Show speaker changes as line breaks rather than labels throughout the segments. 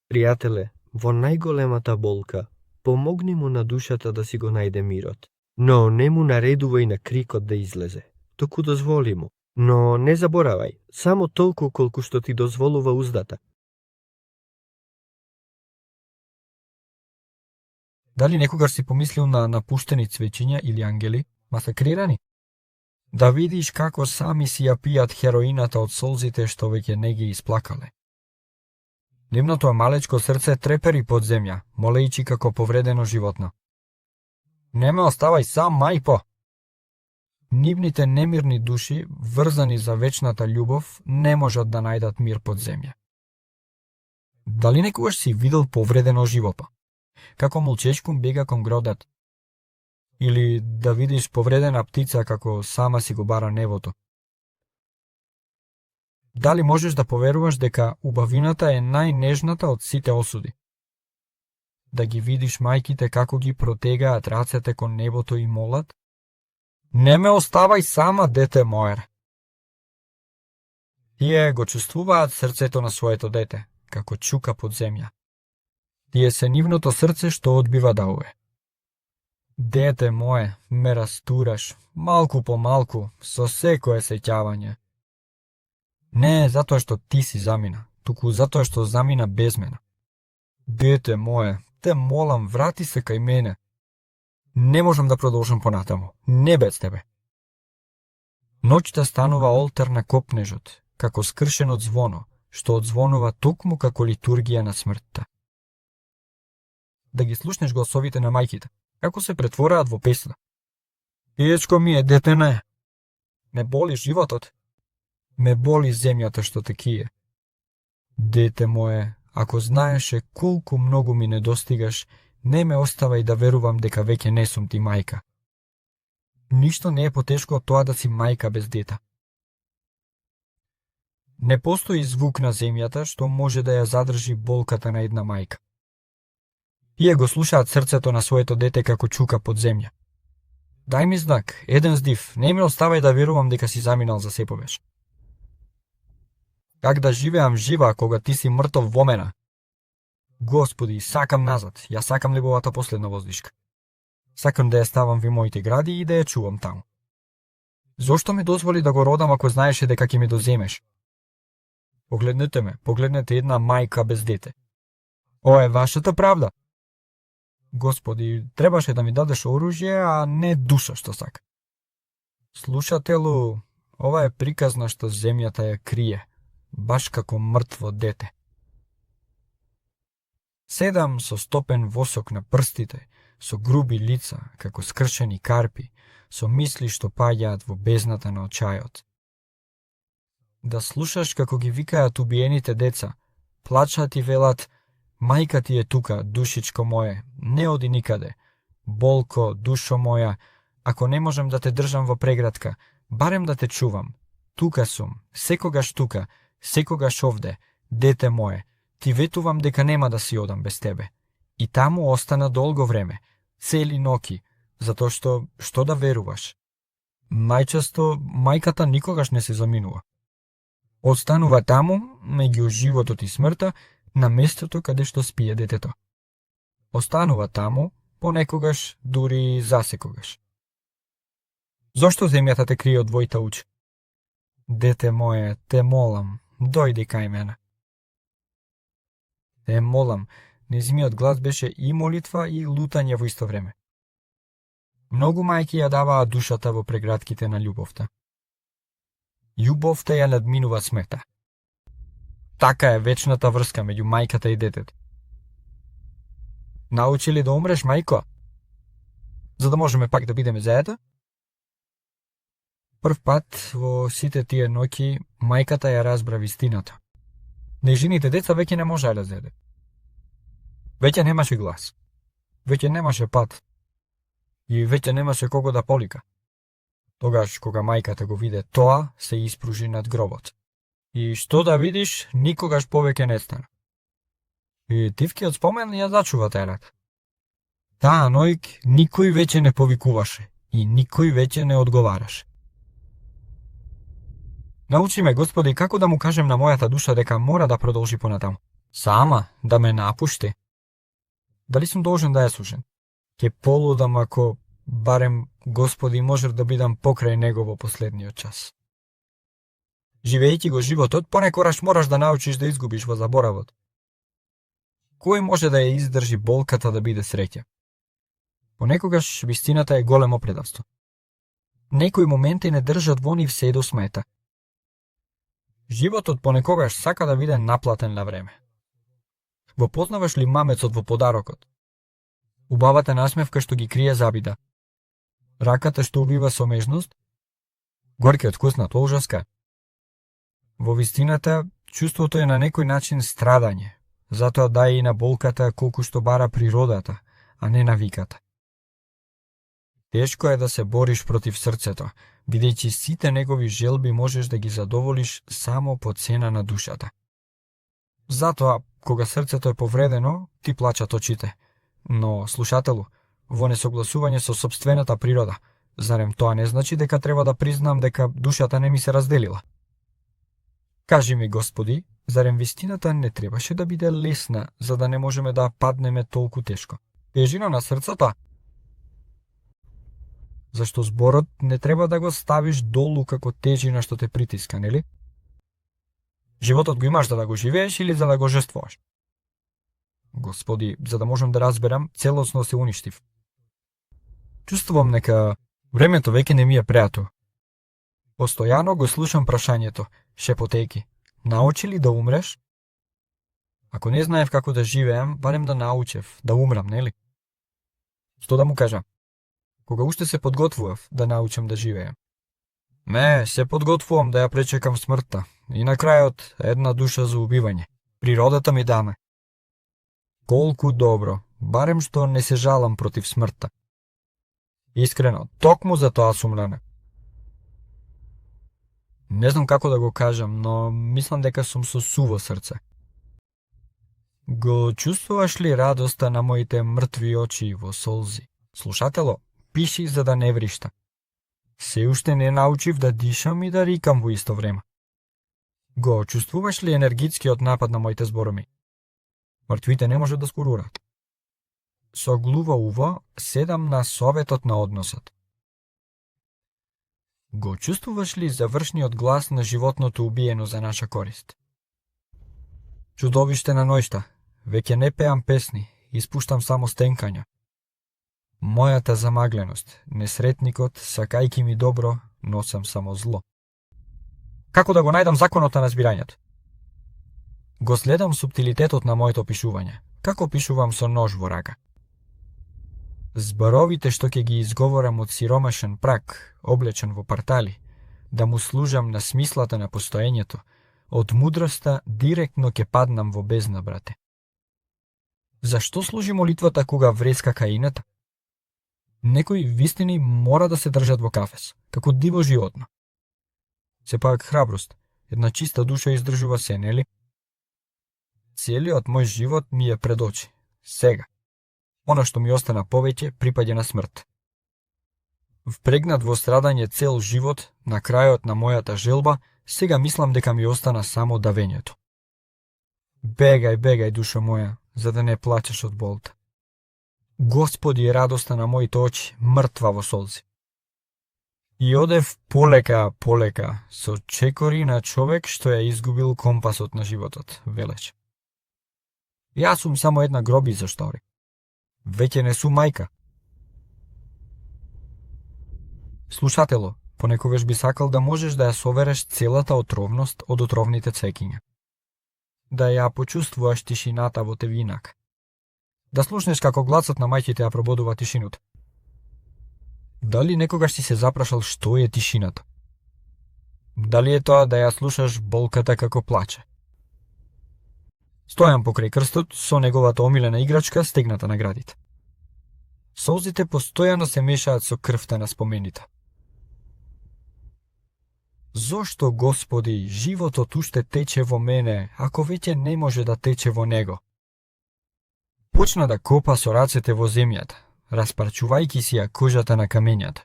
Пријателе, во најголемата болка, помогни му на душата да си го најде мирот. Но не му наредувај на крикот да излезе, току дозволи му. Но не заборавај, само толку колку што ти дозволува уздата.
Дали некогаш си помислил на напуштени цвеќиња или ангели, масакрирани? Да видиш како сами си ја пијат хероината од солзите што веќе не ги исплакале. Нивното малечко срце трепери под земја, молејќи како повредено животно. Не ме оставај сам, мајпо! Нивните немирни души, врзани за вечната љубов, не можат да најдат мир под земја. Дали некогаш си видел повредено животно? Како молчечкун бега кон гродот? Или да видиш повредена птица како сама си го бара небото? Дали можеш да поверуваш дека убавината е најнежната од сите осуди? Да ги видиш мајките како ги протегаат рацете кон небото и молат? Не ме оставај сама, дете мое. Тие го чувствуваат срцето на своето дете, како чука под земја. Тие се нивното срце што одбива да уе. Дете мое, ме растураш, малку по малку, со секое сеќавање. Не затоа што ти си замина, туку затоа што замина без мене. Дете мое, те молам, врати се кај мене. Не можам да продолжам понатаму, не без тебе. Ноќта станува олтар на копнежот, како скршено звоно, што одзвонува токму како литургија на смртта. Да ги слушнеш гласовите на мајките, како се претвораат во песна. Иечко ми е, детене. Ме боли животот. Ме боли земјата што те кие. Дете мое, ако знаеше колку многу ми недостигаш, не ме оставај да верувам дека веќе не сум ти мајка. Ништо не е потешко од тоа да си мајка без дета. Не постои звук на земјата што може да ја задржи болката на една мајка. Тие го слушаат срцето на своето дете како чука под земја. Дај ми знак, еден здив, не ме оставај да верувам дека си заминал за секогаш. Как да живеам жива кога ти си мртов во мене? Господи, сакам назад, ја сакам неговата последна воздишка. Сакам да ја ставам во моите гради и да ја чувам таму. Зошто ме дозволи да го родам ако знаеше дека ќе ме доземеш? Погледнете ме, погледнете една мајка без дете. Ова е вашата правда. Господи, требаше да ми дадеш оружје, а не душа што сака. Слушателу, ова е приказна што земјата ја крие, баш како мртво дете. Седам со стопен восок на прстите, со груби лица, како скршени карпи, со мисли што паѓаат во бездната на очајот. Да слушаш како ги викаат убиените деца, плачат и велат: мајка ти е тука, душичко моје, не оди никаде. Болко, душо моја, ако не можам да те држам во прегратка, барем да те чувам. Тука сум, секогаш тука, секогаш овде, дете мое. Ти ветувам дека нема да си одам без тебе. И таму остана долго време, цели ноки, затоа што да веруваш? Најчесто мајката никогаш не се заминува. Останува таму, меѓу животот и смртта, на местото каде што спие детето. Останува таму, понекогаш, дури засекогаш. Зошто земјата те крие од твоите очи? Дете мое, те молам, дојди кај мене. Те молам, нејзиниот глас беше и молитва и лутање во исто време. Многу мајки ја даваа душата во прегратките на љубовта. Љубовта ја надминува смртта. Така е вечната врска меѓу мајката и детето. Научи ли да умреш, мајко? За да можеме пак да бидеме заедно? Прв пат во сите тие ноќи мајката ја разбра вистината. Нејжините деца веќе не можеа да зеде. Веќе немаше глас. Веќе немаше пат. И веќе немаше кого да полика. Тогаш кога мајката го виде тоа, се испружи над гробот. И што да видиш, никогаш повеќе не стана. И тивкиот спомен ја зачува терат. Таа ноќ никој веќе не повикуваше и никој веќе не одговараше. Научи ме, Господи, како да му кажем на мојата душа дека мора да продолжи понатаму. Сама да ме напушти? Дали сум должен да ја слушам? Ке полудам ако барем Господи можев да бидам покрај него во последниот час. Живејќи го животот, понекогаш мораш да научиш да изгубиш во заборавот. Кој може да ја издржи болката да биде среќа? Понекогаш вистината е големо предавство. Некои моменти не држат во нив се до смета. Животот понекогаш сака да биде наплатен на време. Го познаваш ли мамецот во подарокот? Убавата насмевка што ги крие забида. Раката што убива со нежност? Горкиот вкус на ужаска. Во вистината, чувството е на некој начин страдање, затоа дај и на болката колку што бара природата, а не навиката. Тешко е да се бориш против срцето, бидејќи сите негови желби можеш да ги задоволиш само по цена на душата. Затоа, кога срцето е повредено, ти плачат очите. Но, слушателу, во несогласување со сопствената природа, зарем тоа не значи дека треба да признам дека душата не ми се разделила? Кажи ми, Господи, зарем вистината не требаше да биде лесна, за да не можеме да паднеме толку тешко? Тежина на срцата? Зашто зборот не треба да го ставиш долу како тежина што те притиска, нели? Животот го имаш за да го живееш или за да го жествуваш? Господи, за да можам да разберам, целосно се уништив. Чувствувам нека времето веќе не ми е пријато. Постојано го слушам прашањето, шепотејки. Научи ли да умреш? Ако не знаев како да живеам, барем да научев, да умрам, нели? Што да му кажам? Кога уште се подготвував да научам да живеам. Не, се подготвувам да ја пречекам смртта. И на крајот една душа за убивање. Природата ми даме. Колку добро, барем што не се жалам против смртта. Искрено, токму за тоа сум рана. Не знам како да го кажам, но мислам дека сум со суво срце. Го чувствуваш ли радоста на моите мртви очи во солзи? Слушатело, пиши за да не вришта. Се уште не научив да дишам и да рикам во исто време. Го чувствуваш ли енергетскиот напад на моите зборови? Мртвите не можат да скорурат. Со глува уво седам на советот на односот. Го чувствуваш ли завршниот глас на животното убиено за наша корист? Чудовиште на нојшта, веќе не пеам песни, испуштам само стенкања. Мојата замагленост, несретникот, сакајки ми добро, носам само зло. Како да го најдам законот на разбирањето? Го следам суптилитетот на моето пишување, како пишувам со нож во рака. Зборовите што ќе ги изговорам од сиромашен прак, облечен во партали, да му служам на смислата на постоењето, од мудроста директно ќе паднам во бездна, брате. Зашто служи молитвата кога вреска каината? Некои вистини мора да се држат во кафес, како диво животно. Сепак храброст, една чиста душа издржува се, нели? Целиот мој живот ми е пред очи, сега. Она што ми остана повеќе припаѓа на смрт. Впрегнат во страдање цел живот, на крајот на мојата желба, сега мислам дека ми остана само давењето. Бегај, бегај, душо моја, за да не плачеш од болта. Господи е радоста на моите очи, мртва во солзи. И одев полека, полека, со чекори на човек што ја изгубил компасот на животот, велеше. Јас сум само една гробица, штори. Веќе не сум мајка. Слушатело, понекогаш би сакал да можеш да ја совереш целата отровност од отровните цвеќиња. Да ја почувствуваш тишината во тевинак. Да слушнеш како гласот на мајките ја прободува тишината. Дали некогаш си се запрашал што е тишината? Дали е тоа да ја слушаш болката како плаче? Стојам покрај крстот со неговата омилена играчка стегната на градите. Солзите постојано се мешаат со крвта на спомените. Зошто, Господи, животот уште тече во мене, ако веќе не може да тече во него? Почна да копа со рацете во земјата, распарчувајќи си ја кожата на камењата.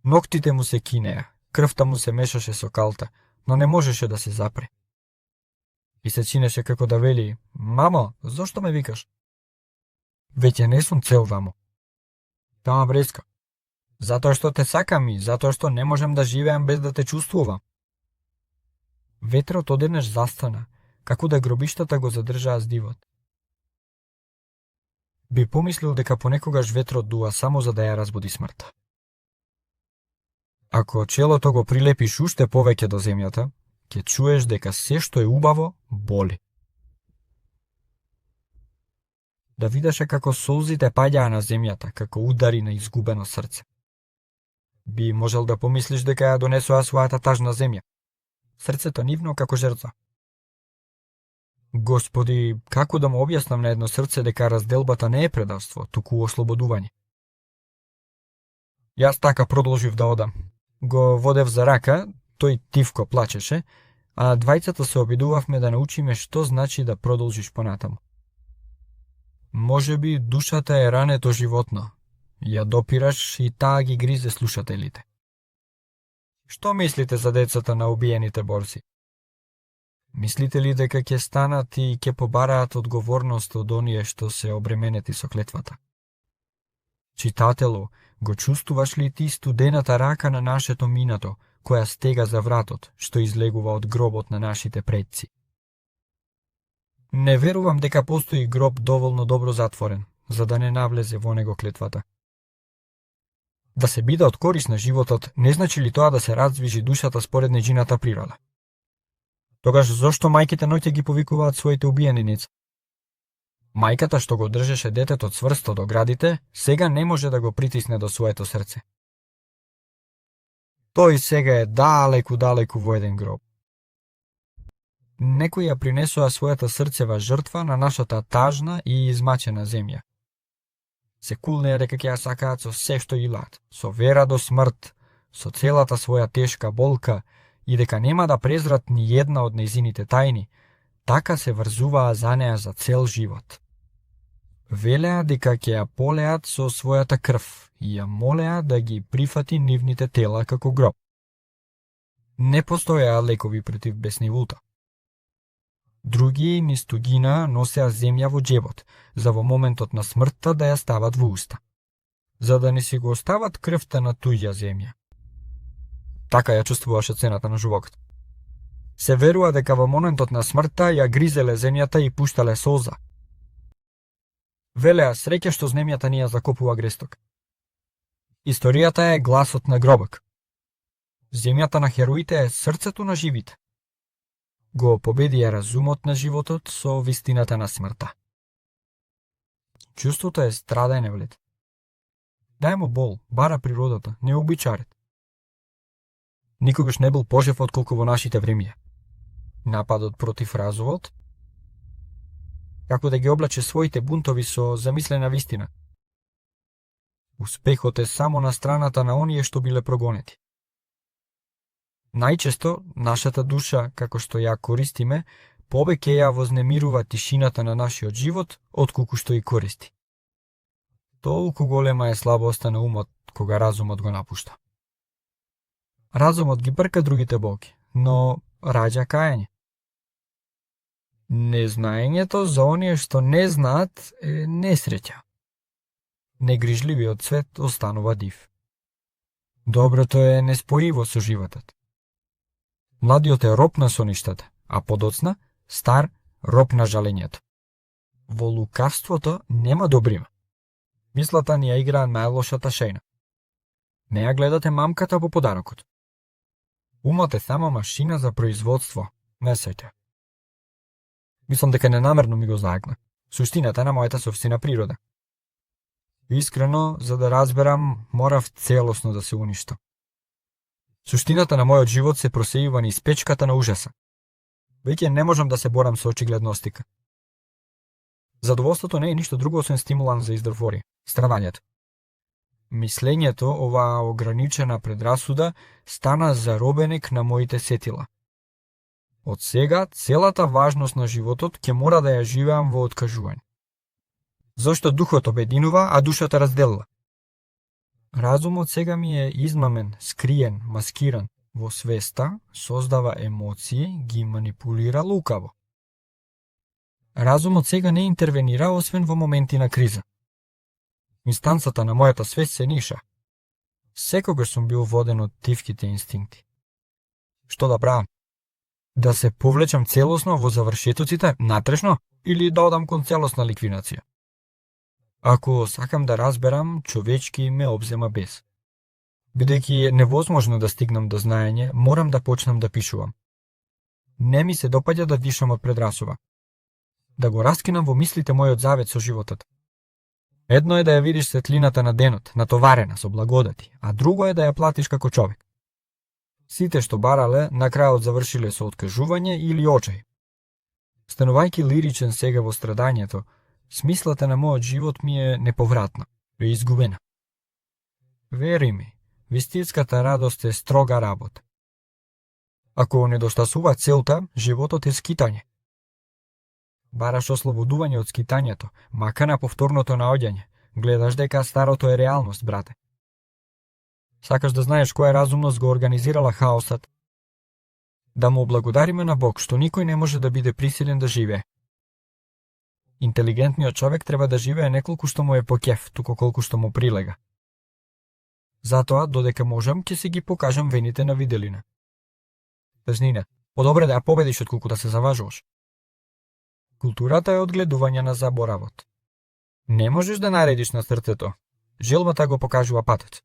Ноктите му се кинеа, крвта му се мешаше со калта, но не можеше да се запре. И се чинеше како да вели: "Мамо, зошто ме викаш? Веќе не сум цел вамо. Тама вреска. Затоа што те сакам и затоа што не можем да живеам без да те чувствувам." Ветрот одеднаш застана, како да гробиштата го задржаа здивот. Би помислил дека понекогаш ветрот дува само за да ја разбуди смртта. Ако челото го прилепиш уште повеќе до земјата, ќе чуеш дека се што е убаво боли. Да видеше како солзите паѓаа на земјата, како удари на изгубено срце. Би можел да помислиш дека ја донесоа својата тажна земја, срцето нивно како жртва. Господи, како да му објаснам на едно срце дека разделбата не е предавство, туку ослободување? Јас така продолжив да одам. Го водев за рака, тој тивко плачеше, а двајцата се обидувавме да научиме што значи да продолжиш понатаму. Можеби душата е рането животно. Ја допираш и таа ги гризе слушателите. Што мислите за децата на убиените борци? Мислите ли дека ќе станат и ќе побараат одговорност од оние што се обременети со клетвата? Читатело, го чувствуваш ли ти студената рака на нашето минато, која стега за вратот, што излегува од гробот на нашите предци? Не верувам дека постои гроб доволно добро затворен, за да не навлезе во него клетвата. Да се биде од корис на животот, не значи ли тоа да се раздвижи душата според нејзината природа? Тогаш зошто мајките ноќе ги повикуваат своите убиени деца? Мајката што го држеше детето цврсто до градите, сега не може да го притисне до своето срце. Тој сега е далеку во еден гроб. Некои ја принесоа својата срцева жртва на нашата тажна и измачена земја. Се кулнеа дека ќе ја сакаат со се што илат, со вера до смрт, со целата своја тешка болка, и дека нема да презрат ни една од нејзините тајни, така се врзуваа за неа за цел живот. Велеа дека ќе ја полеат со својата крв и ја молеа да ги прифати нивните тела како гроб. Не постоеа лекови против беснивулта. Други низ тугина носеа земја во џебот, за во моментот на смртта да ја стават во уста, за да не си го остават крвта на туѓа земја. Така ја чувствуваше цената на животот. Се верува дека во моментот на смртта ја гризеле земјата и пуштале солза. Велеа среќа што земјата не ја закопува гресток. Историјата е гласот на гробок. Земјата на хероите е срцето на живите. Го победија разумот на животот со вистината на смртта. Чувството е страдање влет. Дај му бол, бара природата, не обичарет. Никогаш не бил пожив отколку во нашите времиња. Нападот против разумот, како да ги облаче своите бунтови со замислена вистина. Успехот е само на страната на оние што биле прогонети. Најчесто, нашата душа, како што ја користиме, повеќе ја вознемирува тишината на нашиот живот, отколку што и користи. Толку голема е слабоста на умот, кога разумот го напушта. Разумот ги брка другите болки, но раѓа каење. Незнаењето за оние што не знаат е несреќа. Негрижливиот свет останува див. Доброто е неспоиво со животот. Младиот е роб на соништата, а подоцна, стар, роб на жалењето. Во лукавството нема добрима. Мислата ни ја играа најлошата шејна. Не ја гледате мамката во подарокот. Умот е само машина за производство, не сеќа. Мислам дека ненамерно ми го заакна. Суштината на мојата собствена природа. Искрено, за да разберам, морав целосно да се уништам. Суштината на мојот живот се просејува низ печката на ужаса. Веќе не можам да се борам со очигледностика. Задоволството не е ништо друго освен стимулан за издрворие, страдањето. Мислењето, оваа ограничена предрасуда, стана заробеник на моите сетила. Од сега, целата важност на животот ќе мора да ја живеам во откажување. Зошто духот обединува, а душата разделува? Разумот сега ми е измамен, скриен, маскиран. Во свеста создава емоции, ги манипулира лукаво. Разумот сега не интервенира освен во моменти на криза. Инстанцата на мојата свест се ниша. Секогаш сум бил воден од тивките инстинкти. Што да правам? Да се повлечам целосно во завршетоците, натрешно, или да одам кон целосна ликвидација? Ако сакам да разберам, човечки ме обзема без. Бидејќи е невозможно да стигнам до знаење, морам да почнам да пишувам. Не ми се допаѓа да дишам од предрасува. Да го раскинам во мислите мојот завет со животот. Едно е да ја видиш светлината на денот, натоварена со благодати, а друго е да ја платиш како човек. Сите што барале, на крајот завршиле со откажување или очај. Станувајќи лиричен сега во страдањето, смислата на мојот живот ми е неповратна, е изгубена. Вери ми, вистинската радост е строга работа. Ако недостасува целта, животот е скитање. Бараш ослободување од скитањето, мака на повторното наоѓање. Гледаш дека старото е реалност, брате. Сакаш да знаеш која разумност го организирала хаосот? Да му благодариме на Бог што никој не може да биде присилен да живее. Интелигентниот човек треба да живее не колку што му е по кеф, туку колку што му прилега. Затоа, додека можам, ќе си ги покажам вените на виделина. Тежнина, подобре да ја победиш отколку да се заважуваш. Културата е одгледување на заборавот. Не можеш да наредиш на срцето. Желбата го покажува патот.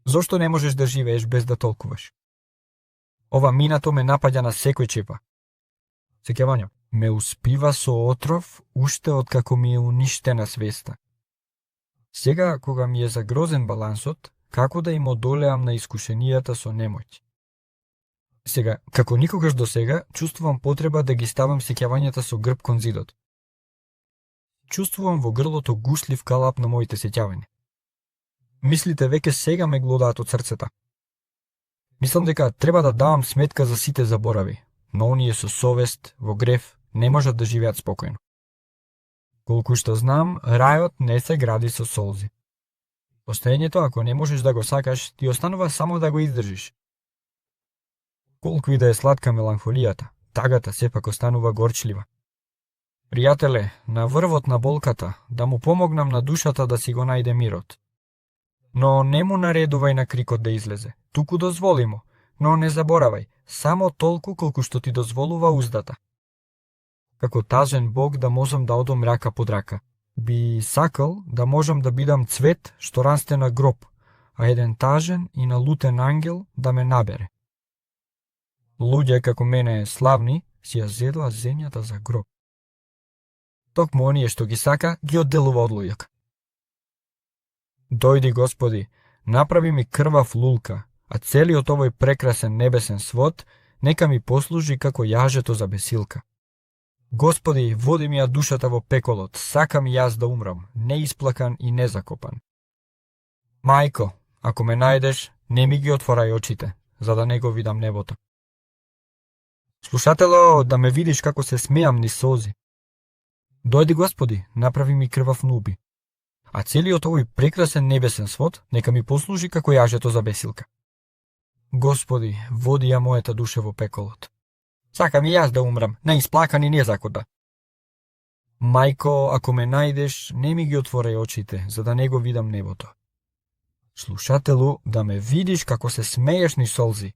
Зошто не можеш да живееш без да толкуваш? Ова минато ме напаѓа на секој чепа. Сеќавања, ме успива со отров уште откако ми е уништена свеста. Сега, кога ми е загрозен балансот, како да им одолеам на искушенијата со немоќ? Сега, како никогаш до сега, чувствувам потреба да ги ставам сеќавањата со грб кон зидот. Чувствувам во грлото гушлив калап на моите сеќавања. Мислите веќе сега ме глодаат од срцета. Мислам дека треба да давам сметка за сите заборави, но оние со совест, во грев, не можат да живеат спокојно. Колку што знам, рајот не се гради со солзи. Постоењето, ако не можеш да го сакаш, ти останува само да го издржиш. Колку и да е сладка меланхолијата, тагата сепак останува горчлива. Пријателе, на врвот на болката, да му помогнам на душата да си го најде мирот. Но не му наредувај на крикот да излезе, туку дозволи му, но не заборавај, само толку колку што ти дозволува уздата. Како тажен Бог да можам да одам рака под рака. Би сакал да можам да бидам цвет што расте на гроб, а еден тажен и налутен ангел да ме набере. Луѓе како мене славни си ја зедоа земјата за гроб. Токму оние што ги сака, ги одделува од луѓето. Дојди, Господи, направи ми крвав лулка, а целиот овој прекрасен небесен свод нека ми послужи како јажето за бесилка. Господи, води ми ја душата во пеколот, сакам и јас да умрам, неисплакан и незакопан. Мајко, ако ме најдеш, не ми ги отворај очите, за да не го видам небото. Слушатело, да ме видиш како се смеам низ солзи. Дојди, Господи, направи ми крвав нуби, а целиот овој прекрасен небесен свод нека ми послужи како јажето за бесилка. Господи, води ја мојата душа во пеколот. Сакам и јас да умрам, неисплакан и незакода. Мајко, ако ме најдеш, не ми ги отворај очите, за да не го видам небото. Слушателу, да ме видиш како се смееш низ солзи.